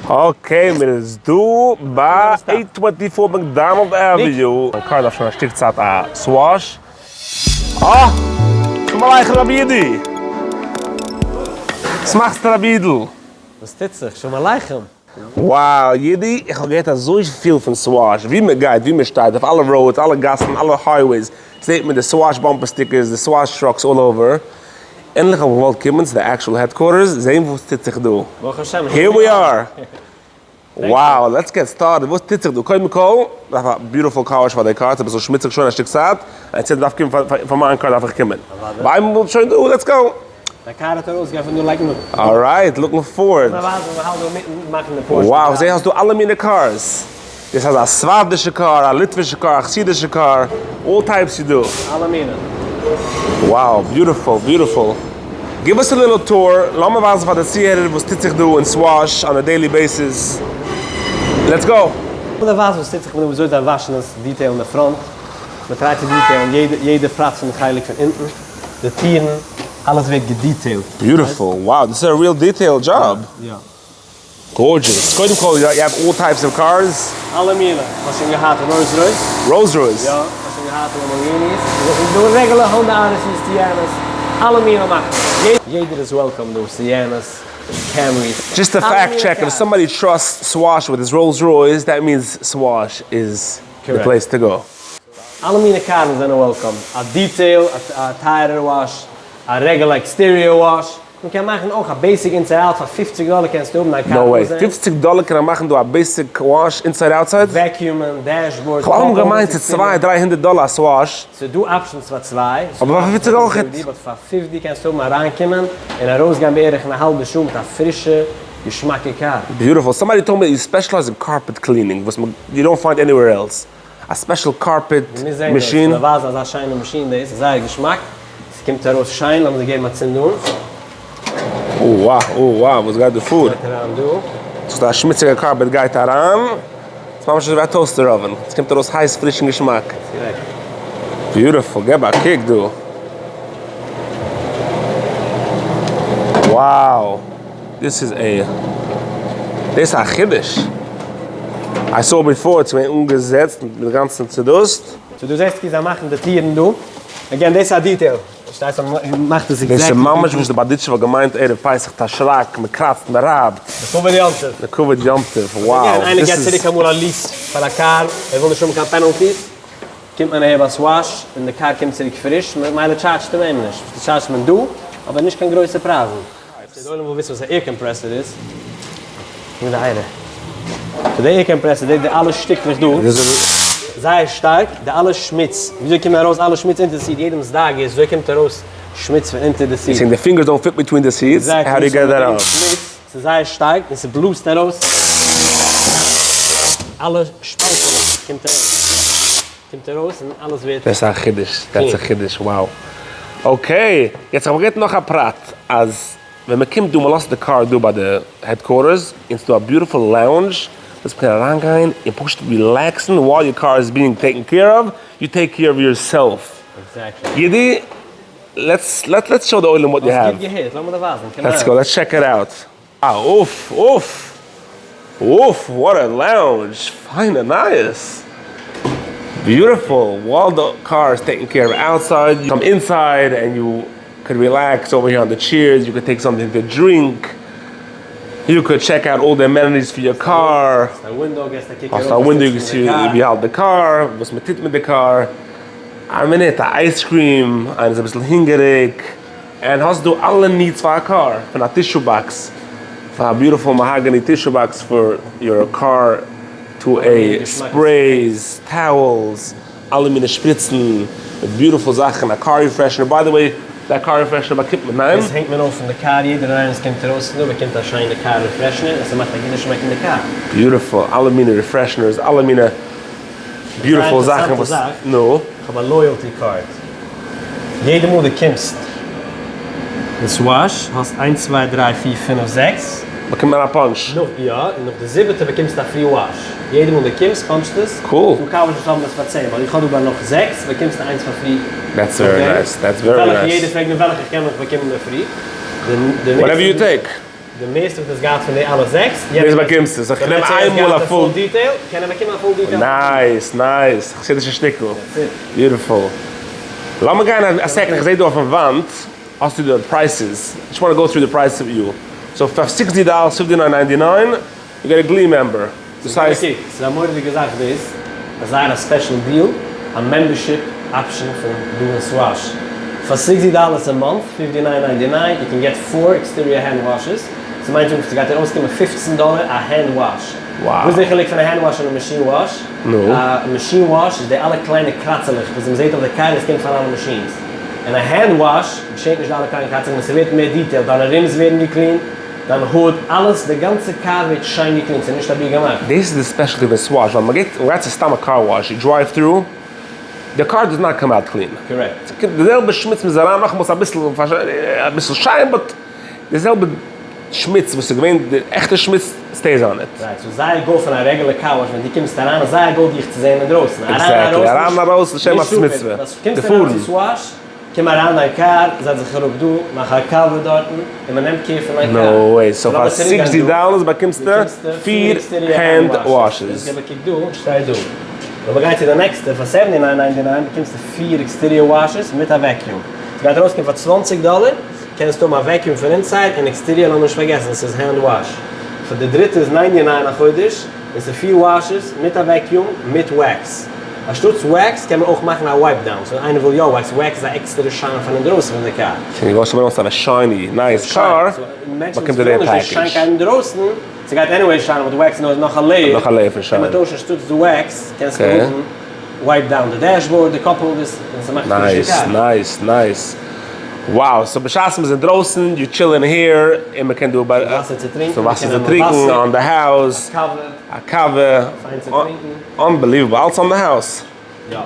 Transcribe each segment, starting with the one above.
Okay, מען איז דא ביי eight twenty four McDonald Avenue. מיין קאר דארף שוין א שטיק צייט א swash. אה! שלום עליכם רבי אידי! וואס מאכסטו רבי אידל? וואס טוט זיך? שלום עליכם! Wow, אידי, איך האב געהערט אזויפיל פון Swash, ווי מען גייט, ווי מען שטייט, אויף אלע roads, אלע גאסן, אלע highways, זעט מען די Swash bumper stickers, די Swash trucks all over. ענדליך האב איך געוואלט קומען צו די actual headquarters זעהן וואס טוט זיך דא. ברוך השם. Here we are! Wow, let's get started, וואס טוט זיך דא? קודם כל, מ'דארף א beautiful car wash פאר די קאר, ס'איז אביסל שמוציג שוין א שטיק צייט, און יעצט דארף קומען פאר מיין קאר דארף איך קומען. איינמאל שוין דא, let's go! די קאר האט ארויסגעגאנגען פון דא לייק נאך. Alright, looking forward. Wow, כ'זעה האסט דא אלע מיני cars. דאס איז א ספרדישע קאר, א ליטווישע קאר, א חסידישע קאר, all types איז דא. אלע מיני. Wow, beautiful, beautiful. Give us a little tour, לאמיר ווייזן פאר די צוהערער וואס טוט זיך דא אין Swash on a daily basis. Let's go! לאמיר ווייזן וואס טוט זיך דא, וויאזוי זיי וואשן עס, detail אין די front, מען try ט צו detail ן יעדע פרט פון די חלק פון אונטן, די טירן, אלעס ווערט גע detail ט. Beautiful, wow, דאס איז א real detail job. יא. Gorgeous. קודם כל you have all types of cars. אלע מיני. האסט שוין געהאט Rolls Royce? Rolls Royce? יא, האסט שוין געהאט Lamborghinis, דא regular Honda Odysseys, Tejanas, אלע מיני מאכט מען. יעדער איז welcome דא, Siennas, Camrys. Just a fact check, if somebody trusts Swash with his Rolls Royce, that means Swash is the place to go. אלע מיני קארן זענען welcome, א detail, א טייערער wash, א regular exterior wash, מען קען מאכן אויך א basic inside out פאר פופציג דאלער קענסטו האבן דיין קאר no way, פופציג דאלער קען מען מאכן דא א basic wash inside outside? Vacuum ען, dashboard, כ'האב אלעמאל געמיינט ס'איז צוויי דריי הונדערט דאלער א swash. ס'איז דא options פאר צוויי, אבער פאר פופציג אויך. But פאר fifty קענסטו האבן אריינקומען און ארויסגיין בערך אין א האלבע שעה מיט א פרישע געשמאקע קאר. Beautiful, somebody told me you specialize in carpet cleaning וואס you don't find anywhere else. א special carpet מאשין. מיר ווייזן אזא שיינע מאשין דאס איז זייער געשמאק, ס'קומט ארויס שיין, לאמיר זיי געבן א צינד אן. אוה אוה וואס גייט דא פאר? גייט אריין דא. ס'איז דא א שמוציגע carpet גייט אריין, ס'איז ממש אזויווי א toaster oven, ס'קומט ארויס הייס פריש און געשמאק. Beautiful, געב א קוק דא. Wow. דאס איז א דאס איז א חידוש. I saw before it's געווען אנגעזעצט מיט גאנצן צודוסט. So דו זעסט ווי זיי מאכן די טירן דא. Again דאס איז א detail. פארשטייסט אז מ'מאכט עס דאס איז ממש וואס די בארדיטשובער האט געמיינט ערב פסח תשרק, מ'קראצט, מ'רייבט. לכבוד יום טוב. לכבוד יום טוב, wow. Again איינער געט צוריק אמאל א lease פאר א קאר, ער וויל נישט האבן קיין penalties, קומט מען אהער ביי Swash און די קאר קומט צוריק פריש, ממילא טשארדזשט מען אים נישט. טשארדזשט מען דא, אבער נישט קיין גרויסע פרייזן. די עולם וויל וויסן וואס א air compressor איז. מיט די אייער. So די air compressor, די אלע שטיקלעך דא, זייער שטארק, די אלע שמוץ, וויאזוי קומען ארויס אלע שמוץ אונטער די seat, יעדעמס דאגה איז וויאזוי קומט ארויס שמוץ פון אונטער די seat. Saying the fingers don't fit between the seats, how do you get that out? שמוץ, ס'איז זייער שטארק און ס'בלאזט ארויס אלע שפאלטענעס קומט ארויס. קומט ארויס און אלעס ווערט. דאס איז א חידוש, that's א חידוש, wow. Okay, יעצט איך האב געהערט נאך א פרט, אז ווען מען קומט דא, מען לאזט די קאר דא ביי די headquarters, און ס'דא א beautiful lounge וואס מען קען אריינגיין און פשוט relax ן while your car is being taken care of, you take care of yourself. Exactly. יודי, let's let's show די עולם what you have. האסט גוט געהערט, לאמיר דיר ווייזן, קום אריין. Let's go, let's check it out. אה, אוף, אוף! אוף, what a lounge! פיינע נייעס! Beautiful! While the car is taken care of outside, you come inside and you could relax over here on the chairs, you could take something to drink, you could check out all the amenities for your car. האסט א window, געסט א קוק ארויף. האסט א window, you see ווי האלט די קאר, וואס מען טוט מיט די קאר. א מינוט, א ice cream, איינער איז אביסל הונגעריג. און האסט דא אלע needs פאר א קאר, פון א tissue box, פאר א beautiful mahogany tissue box for your car, to a sprays, towels, אלע מיני שפריצן, מיט beautiful זאכן, א car refreshener, by the way, די car refreshener באקומט מען, ניין? דאס הענגט מען אויף אין די קאר, יעדער אריין וואס קומט ארויס פון דא באקומט א שיינע car refreshener, און ס'מאכט א גוטע שמעק אין די קאר. Beautiful, אלע מיני refresheners, אלע מיני beautiful זאכן וואס, נו? כ'האב א loyalty card. יעדע מאל דו קומסט אין Swash האסט איינס צוויי דריי פיר פינף זעקס. באקומט מען א punch. נאך יא, און נאך די זיבעטע באקומסטו א free wash. יעדע מאל דו קומסט punch ט עס. Cool. דא car washes האבן עס פאר צען, ווייל איך האב דא ביי נאך זעקס באקומסטו איינס פאר free. That's very nice, that's very nice. יעדער פרעגט מיר וועלכע איך קען נאך באקומען די free. Whatever you take. די מערסטע וואס האסט געהאט פון די אלע זעקס, דאס באקומסטו, so כ'נעם איינמאל א full detail, קען ער באקומען א full detail. Nice nice, חסידישע שטיקל, beautiful. לאמיר גיין א second, איך זעה דא אויפן וואנט האסטו די prices, just wanna go through די prices with you, so פאר 60 דאלער, 59 ninety nine, you get a Glee member, דאס הייסט. ס'איז א מורא'דיגע זאך דאס, ס'איז זייער א special deal, א membership option פון דא אין Swash, פאר 60 dollars א month, 59 ninety nine, you can get four exterior hand washes, ס'מיינט זאגן ס'גייט דיר אויסקומען 15 דאלער א hand wash. Wow. וואס איז די חילוק פון א hand wash און א machine wash? נו. א machine wash איז די אלע קליינע קראצעלעך וואס מ'זעט אויף די קאר עס קומט פון אלע machines. און א hand wash געשעט נישט די אלע קליינע קראצעלעך און ס'ווערט מער detailed, דיינע rims ווערן געקלינט, דיין hood, אלעס, די גאנצע קאר ווערט שיין געקלינט, ס'איז נישט אבי געמאכט. דאס איז די specialty פון Swash, ווייל מ'גייט מ'גייט צו סתם א car wash, you drive through, די קאר does not come out clean. Correct. ס'קומט די זעלבע שמוץ מ'איז אריין נאכאמאל ס'איז אביסל אביסל שיין but די זעלבע שמוץ וואס איז געווען די עכטע שמוץ stays on it. Right, so זייער goal פון א רעגולער car wash ווען דו קומסט אריין איז זייער goal דיך צו זען אינדרויסן, אריין Exactly, ארויס אריין ארויס לשם מצוה, נישט די פארן. קומסט אריין צו Swash, קום אריין דיין קאר, זעץ זיך אראפ דא, מאך א קאווע דארטן, און מען נעמט care פון דיין קאר. No way, so פאר 60 דאלערס באקומסטו פיר hand washes. געב א קוק דא, שטייט דא. לאמיר גיין צו די נעקסטע, פאר 79 ninety nine באקומסטו פיר exterior washes מיט א vacuum. ס'גייט ארויסקומען פאר 20 דאלער, קענסטו האבן א vacuum פון inside און exterior, לאמיר נישט פארגעסן ס'איז hand wash. פאר די דריטע איז 99 א חודש, און ס'איז פיר washes מיט א vacuum מיט wax. אנשטאטס wax קען מען אויך מאכן א wipe down, so איינער וויל יא wax, wax איז א עקסטערע שיין פון אינדרויסן פון די קאר. So וואס אויב מ'האט א shiny nice קאר, באקומט ער די package. שיינקייט אינדרויסן, ס'גייט anyway שיינען מיט wax נאר נאך א layer, נאך א layer פון שיין. קען מען טוישן אנשטאטס די wax קענסטו האבן wipe down די dashboard, די cup holders, און ס'מאכט פריש די קאר. Nice nice nice. Wow, so בשעת מ'איז אינדרויסן, you chill in here, און מ'קען דא ביי. וואסער צו טרינקען, וואסער צו טרינקען, on the house. א קאווע. א קאווע. פיין צו טרינקען. Unbelievable, אלץ on the house. יא.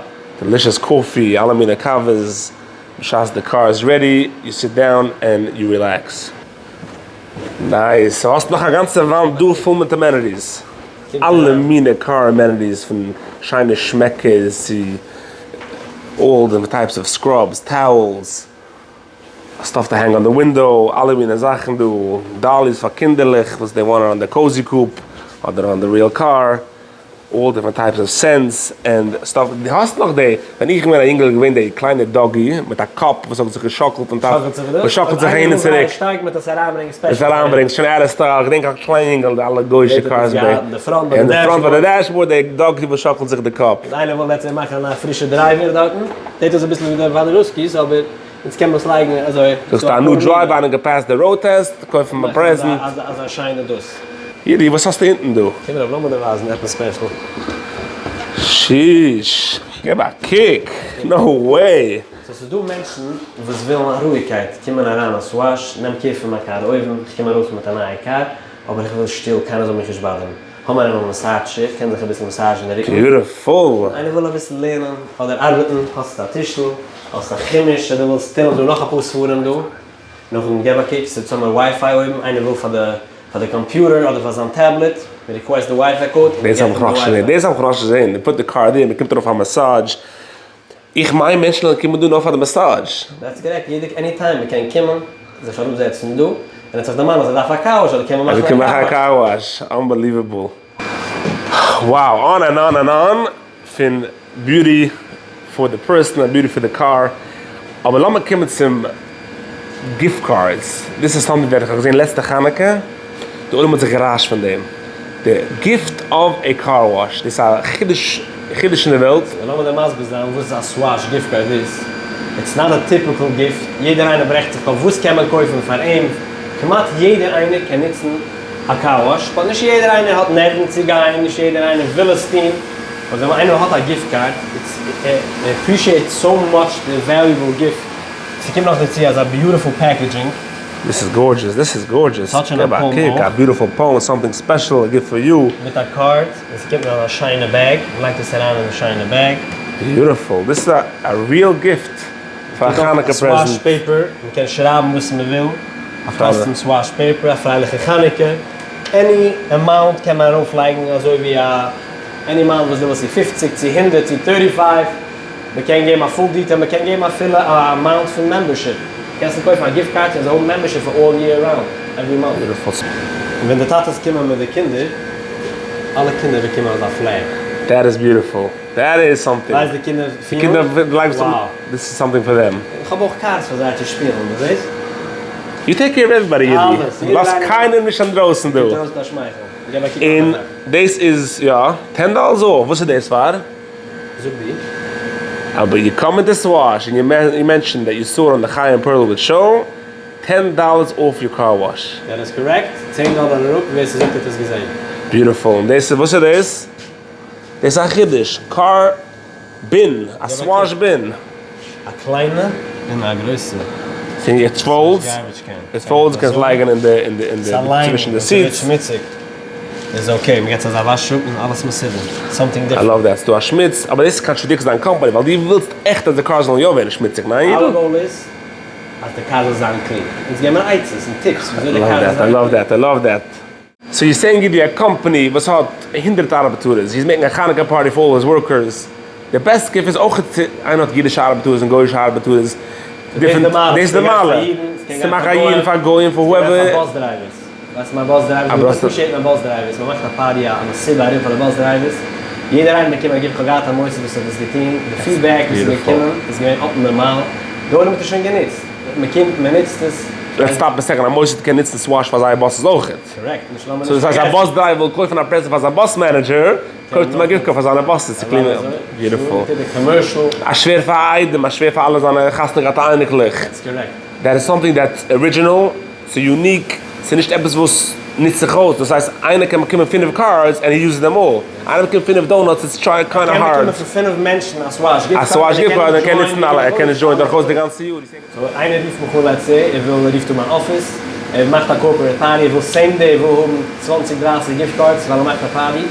Delicious coffee, אלע מיני קאוועס, בשעת די קאר איז ready, you sit down and you relax. Nice, so האסט נאך א גאנצע וואנט דא פול מיט amenities. אלע מיני קאר amenities פון שיינע שמעקערס צו all the types of scrubs, towels, stuff to hang on the window, אלע מיני זאכן דא, dollies פאר קינדערלעך וואס they want on the Cozy Coupe אדער on the real car, all different types of scents and stuff. דו האסט נאך די, ווען איך בין געווען א יונגעל איז געווען די קליינע doggy מיט א קאפ וואס האט זיך געשאקלט און שאקלט זיך דאס? וואס שאקלט זיך אהין און צוריק. שטארק מיט עס אריינברענגען special. עס אריינברענגען, שוין out of style, כ'דענק א קליין יונגעל די אלע גוי'שע קארס ביי אין די front ביי אין די די front ביי די dashboard. Dashboard די doggy וואס שאקלט זיך די קאפ. אז איינער וויל לעצטענס מאכן א פרישע driver דארטן, זעט אויס אביסל ווי די וואדערוסקיס אבער אונז קען מען עס לייגן אזוי. זאגסט א new driver איינער געפעסט די road test, קויף אים א present. אזא שיינע דאס. אידי וואס האסטו אונטן דא? קום ארויף לאמיר דיר ווייזן עפעס special. Sheesh, געב א קוק, no way! So ס'איז דא מענטשן וואס ווילן א רואיגקייט, קומען אריין א Swash, נעם care פון מיין קאר אויבן, איך קום ארויס מיט א נייע קאר, אבער איך וויל שטיל, קיינער זאל מיך נישט באדערן. האב מיר א massage chair, קען זיך אביסל מאסאזשן די רוקן. Beautiful! איינער וויל אביסל לערנען אדער ארבעטן, האסט א טישל, האסט א חומש, אדער ווילסט תהלים, דא נאך אפאר ספרים דא. נאכדעם געב א קוק, ס'איז צאמער WiFi אויבן, איינער וויל פאר די פאר די קאמפיוטער אדער פאר זיין tablet, מען request די WiFi code און דאס האב איך מען נאך געט אים נישט די געזען, WiFi. דאס האב איך נאך נישט געזען, מען put די קאר דא, מען קומט ארויף א massage, איך מיין מענטשן וועלן קומען דא נאר פאר די massage. That's correct, יעדער any time מען קען קומען, זיך אראפ זעצן דא, און ער האט זיך דערמאנט אז ער דארף א car wash אדער קען מען אדער מאכן קען א מאכן א car wash. Car wash, unbelievable. Wow, on and on and on, פון beauty for the person און beauty for the car, אבער לאמיר קומען צום gift cards, דאס איז something וועלכע איך האב געזען לעצטע חנוכה, די עולם האט זיך געראשט פון דעם, די gift of a car wash, דאס איז א חידוש, חידוש אין די וועלט. So לאמיר דיר מסביר זיין וואס א Swash gift card איז, it's not a typical gift, יעדער איינער ברעכט זיך קאפ וואס קען מען קויפן פאר אים, כמעט יעדער איינער קען נוצן א car wash, but נישט יעדער איינער האט נערוון צו גיין, נישט יעדער איינער וויל עס טון, but ווען איינער האט א gift card, it's appreciate so much די valuable gift, ס'קומט נאך דערצו אזא beautiful packaging. דאס איז gorgeous, דאס איז gorgeous, ס'האט שוין א געב א poem קוק, אויך. א beautiful poem, something special, א gift for you. מיט א card, און ס'קומט מיט אזא שיינע bag, מ'לייגט עס אריין אין די שיינע bag. Beautiful, דאס איז א real gift פאר א חנוכה present. Swash paper, מ'קען שרייבן וואס מ'וויל, א custom Swash paper, א פרייליכע חנוכה, any amount קען מען ארויפלייגן אזוי ווי א any amount וואס דו ווילסט, צו 50 צו 100 צו 35, מ'קען געבן א full detail, מ'קען געבן אפילו א amount פון membership, קענסט קויפן א gift card און זיי האבן membership פאר all year round. Every month. Beautiful. און ווען די טאטעס קומען מיט די קינדער, אלע קינדער באקומען אזא flag. That is beautiful. That is something. ווייסט די קינדער די פילן, קינדער לייגן wow. This is something for them. איך האב אויך cars פאר זיי צו שפילן, דו זעסט? You take care of everybody אידי. אלעס. דו לאזט קיינעם נישט אינדרויסן דא. קומט ארויס מיט א שמייכל. געב א קוק און נאך א זאך. דאס איז יא, 10 dollars off. וואס איז דאס פאר? זאג דו. אבער you come in די Swash און you mention that you saw on די חיים פערלאוויטש show, 10 dollars off your car wash. That is correct, 10 דאלער אראפ ווער ס'זאגט האט עס געזען. Beautiful, און דאס איז, וואס איז דאס? דאס איז א חידוש, car bin, א Swash bin. א קליינע און א גרויסע. ס'איז יעצט folds, עס folds קענסט לייגן אין די אין די אין די צווישן די seats. שמוציג איז okay, מ'געט אזא וואש אפ און אלעס מסודר, something I different. Love that, ס'דא א שמוץ, אבער דאס contradicts דיין קאמפאני, ווייל דו ווילסט עכט אז די cars זאלן יא ווערן שמוציג, ניין אידל? Our goal איז אז די קאר זאל זיין clean. אונז געבן מיר עצות און tips וויאזוי די קאר זאל זיין clean. I love that, I love that. So you saying גיב דיר א קאמפאני וואס האט 100 ארבעטארעס, he's making א חנוכה party for all his workers, די best gift איז אויך צו איינער האט אידישע ארבעטארעס און גויאישע ארבעטארעס, different, דאס איז די מעלה, צו מאכן א אידן פאר גוים פאר whoever. פאר bus drivers, ווייסט מיין bus drivers, מיר appreciate מיין bus drivers, מען מאכט א party א מסיבה ארום פאר די bus drivers, יעדער איינער באקומט א gift, כ'האב געהאט א מוסד וואס האט עס געטון, די feedback וואס איז געקומען איז געווען abnormal, די עולם האט עס שוין גענוצט, מען קומט מען נוצט עס. Let's stop a second, א מוסד קען נוצן Swash פאר זייער buses אויכעט. Correct, נישט לאמיר so נישט דאס הייסט א פארגעסן. bus driver וויל קויפן א present פאר זיין bus manager, קויפט אים א gift card פאר זיינע buses צו clean ען. Beautiful. א שווער פאר א איידעם, א שווער פאר אלע זיינע חתונה געהאטע אייניקלעך. That is something that's original, ס'איז unique, ס'איז נישט עפעס וואס נוצט זיך אויס, דאס הייסט איינער קען באקומען פינף cards and he uses them all, איינער באקומט פינף donuts it's try kinda קען hard. באקומען פון פינף מענטשן א Swash gift א card, Swash gift card, ער קען נוצן אלע, ער קען נישט join ען דורכאויס די גאנצע יאר. So איינער רופט מיך אן let's say, ער וויל, ער רופט אן מיין אפיס, ער מאכט א corporate party, ער וויל same day, ער וויל האבן 20 30 gift cards ווייל ער מאכט א party,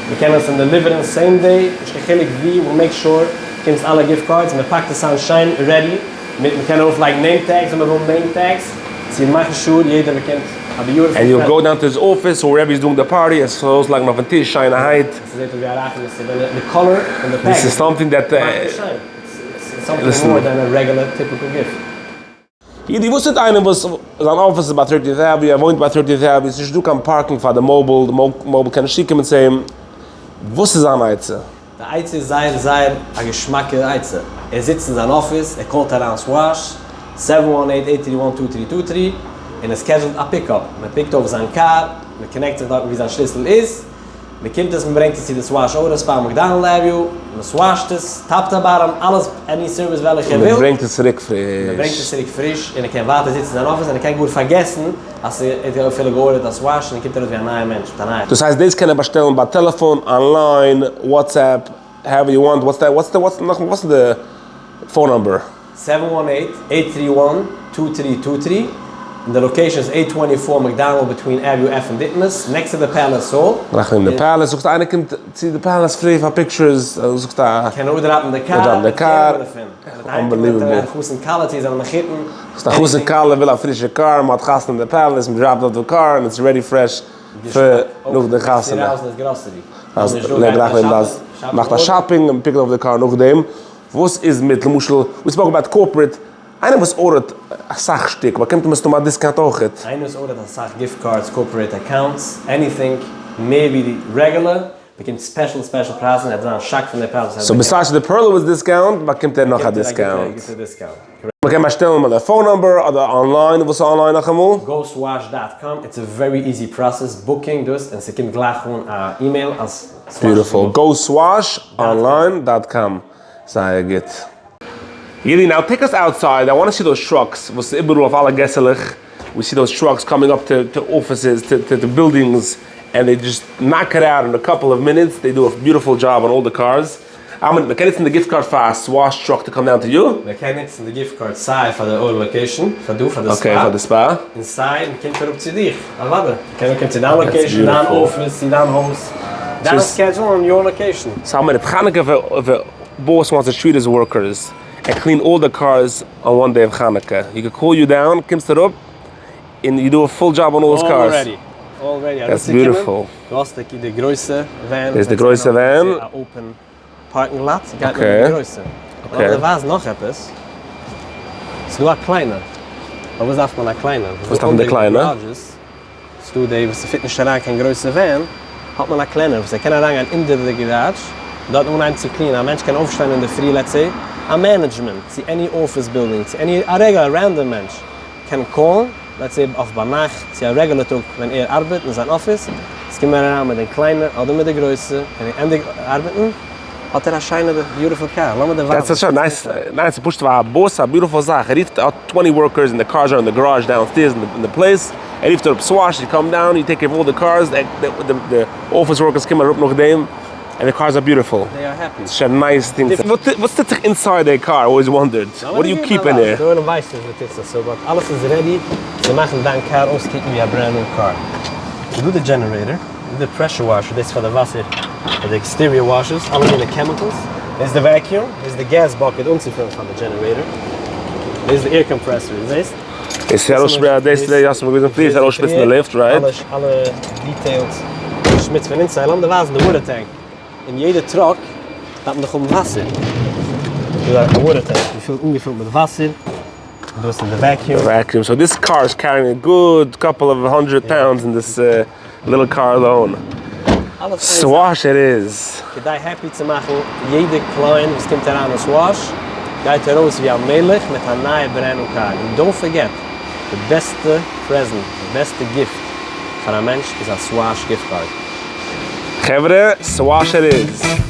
מיר קענען עס אים deliver ן same day, נישט קיין חילוק ווי, we'll make sure קומסט אלע gift cards, מען פאקט עס איין שיין ready, מיט מען קען ארויף לייגן name tags אויב מען וויל name tags, צו מאכן sure יעדער באקומט א beautiful And you'll go down to his office or wherever he's doing the party, עס ארויסלייגן אויפן טיש שיינערהייט. עס זעט אויס ווי א רייכע מסיבה, די color און די packaging. This is something that. מאכט עס שיין. Something more than a regular typical gift. אידי, וואס טוט איינער וואס זיין אפיס איז ביי 30th Avenue, ער וואוינט ביי 30th Avenue, ס'איז נישט דא קיין parking פאר די mobile, די mobile קען נישט צוקומען צו אים, וואס איז זיין עצה? די עצה איז זייער זייער א געשמאקע עצה, ער זיצט אין זיין אפיס, ער call ט אריין Swash, 718-831-2323, און ער schedule ט א pickup, מען pick ט אויף זיין קאר, מען connect זיך דארטן ווי זיין שליסל איז, מען קומט עס, מען ברענגט עס צו די Swash Auto Spa McDonald Avenue, מען swash ט עס, top to bottom, אלעס, any service וועלכע ער וויל. מען ברענגט עס צוריק פריש. מען ברענגט עס צוריק פריש, און ער קען ווייטער זיצן אין זיין אפיס, און ער קען גאר פארגעסן אז ער האט אפילו גע order ט א Swash, און ער קומט ארויס ווי א נייער מענטש, מיט א נייע. דאס הייסט דאס קען ער באשטעלן ביי טעלעפאן, online, WhatsApp, however you want, what's what's the what's נאכאמאל וואס איז די phone number? 718-831-2323, און די location איז 824 McDonald between Avenue F און Ditmas, next to the Palace Hall. גלייך נעבן די Palace, זאגסט איינער קומט צו די Palace פרי פאר pictures, זאגסט א. קען אר drop ן די קאר. אר drop ן די קאר. Unbelievable. חתן כלה צו זיינע מחותן. זאגסט א חתן כלה וויל א פרישע קאר, מען האט חתונה אין די Palace, מען drop ט אויף די קאר און it's ready fresh פאר נאך די חתונה. מאכט א shopping און pick ט אויף די קאר נאכדעם. וואס איז מיט למשל, we spoke about corporate, איינער וואס order ט אסאך שטיק באקומט מסתמא א discount אויכעט. איינער וואס order ט אסאך gift cards, corporate accounts, anything מער ווי די regular, באקומט special special פרייזן, ער וועט זיין shocked פון די פרייז וואס ער So besides די פערלאוויץ discount באקומט ער נאך א discount. מ'קען באשטעלן מיט די phone number אדער online, וואס איז online נאכאמאל? GoSwash dot com, it's a very easy process, booking דאס און ס'קומט גלייך אן א אימעיל אז Swash איז Beautiful, GoSwash online dot com, זייער גוט. אידי, now take us outside, I want see those trucks וואס איז איבעראל אויף אלע געסעלעך, we see those trucks coming up to offices, to buildings, and they just knock it out in a couple of minutes, they do a beautiful job on all the cars. א מינוט, מ'קען נוצן די gift card פאר א Swash truck to come down to you? מ'קען נוצן די gift card סיי פאר די אויל location, פאר דא פאר די spa. Okay, פאר די spa. און סיי מ'קומט אראפ צו דיך, אוודאי. מ'קען אנקומען צו דיין location, דיין אפיס, צו דיין הויז, דיין schedule און your location. So א מינוט, חנוכה if a boss wants to treat his workers and clean all the cars on one day of חנוכה, he could call you down, קומסט אראפ, און you do a full job on all his cars. Already. Already. That's beautiful. דו האסט די גרויסע van. דאס איז די גרויסע van. א open parking lot, גייט מען מיט די גרויסע. Okay. אבער ווייז נאך עפעס. ס'איז דא א קליינע. פארוואס דארף מען א קליינע? וואס דארף מען די קליינע? ס'דא די וואס ס'פיט נישט אריין קיין גרויסע van, האט מען א קלענער וואס ער קען אריינגיין אונטער די געראדזש, דארט אנהייבן צו clean ען, א מענטש קען אויפשטיין אינדערפרי let's say א management צו any office building צו any א רעגולער random מענטש קען call ן let's say אויף ביינאכט צו א רעגולער טאג ווען ער ארבעט אין זיין אפיס, עס קומט מען אריין מיט דעם קליינע אדער מיט די גרויסע און ער ענדיגט ארבעטן האט ער א שיינע beautiful קאר, לאמיר דיר ווייזן. That's such a nice, nice פשוט פאר א boss א beautiful זאך, ער רופט האט twenty workers און די cars are in the garage downstairs אין די place, ער רופט אראפ Swash, you come down, you take care of all the cars, די אפיס workers קומען אראפ נאכדעם, און די cars are beautiful. They are happy. Such a nice thing. וואס טוט זיך inside די קאר? Always wondered. What do you keep in there? די עולם ווייסט נישט וואס טוט זיך so but אלעס איז ready צו מאכן דיין קאר אויסקוקן ווי א brand new קאר. ס'איז דא די generator, דא די pressure washer, דאס איז פאר די וואסער, פאר די exterior washes, אלע מיני chemicals. דאס איז די vacuum, דאס איז די gas bucket אנצופילן פאר די generator. דאס איז די air compressor, דו זעסט? דאס איז ארויסשפריצן, דאס איז די, האסט מיר געוויזן פריער, ס'איז ארויסשפריצן די לופט, right? אלע details, די שמוץ פון inside, לאמיר דיר ווייזן די water tank. אין יעדע truck דארף מען דאך האבן וואסער. דא איז א water tank געפילט אנגעפילט מיט וואסער. און דאס איז די vacuum. Vacuum, so this car is carrying a good couple of hundred pounds in this little car alone. Swash it is. כדי happy צו מאכן יעדע client וואס קומט אריין אין Swash גייט ארויס ווי א מלך מיט א נייע brand new קאר. און don't forget, די בעסטע present, די בעסטע gift פאר א מענטש איז א Swash gift card. חברה, Swash it is.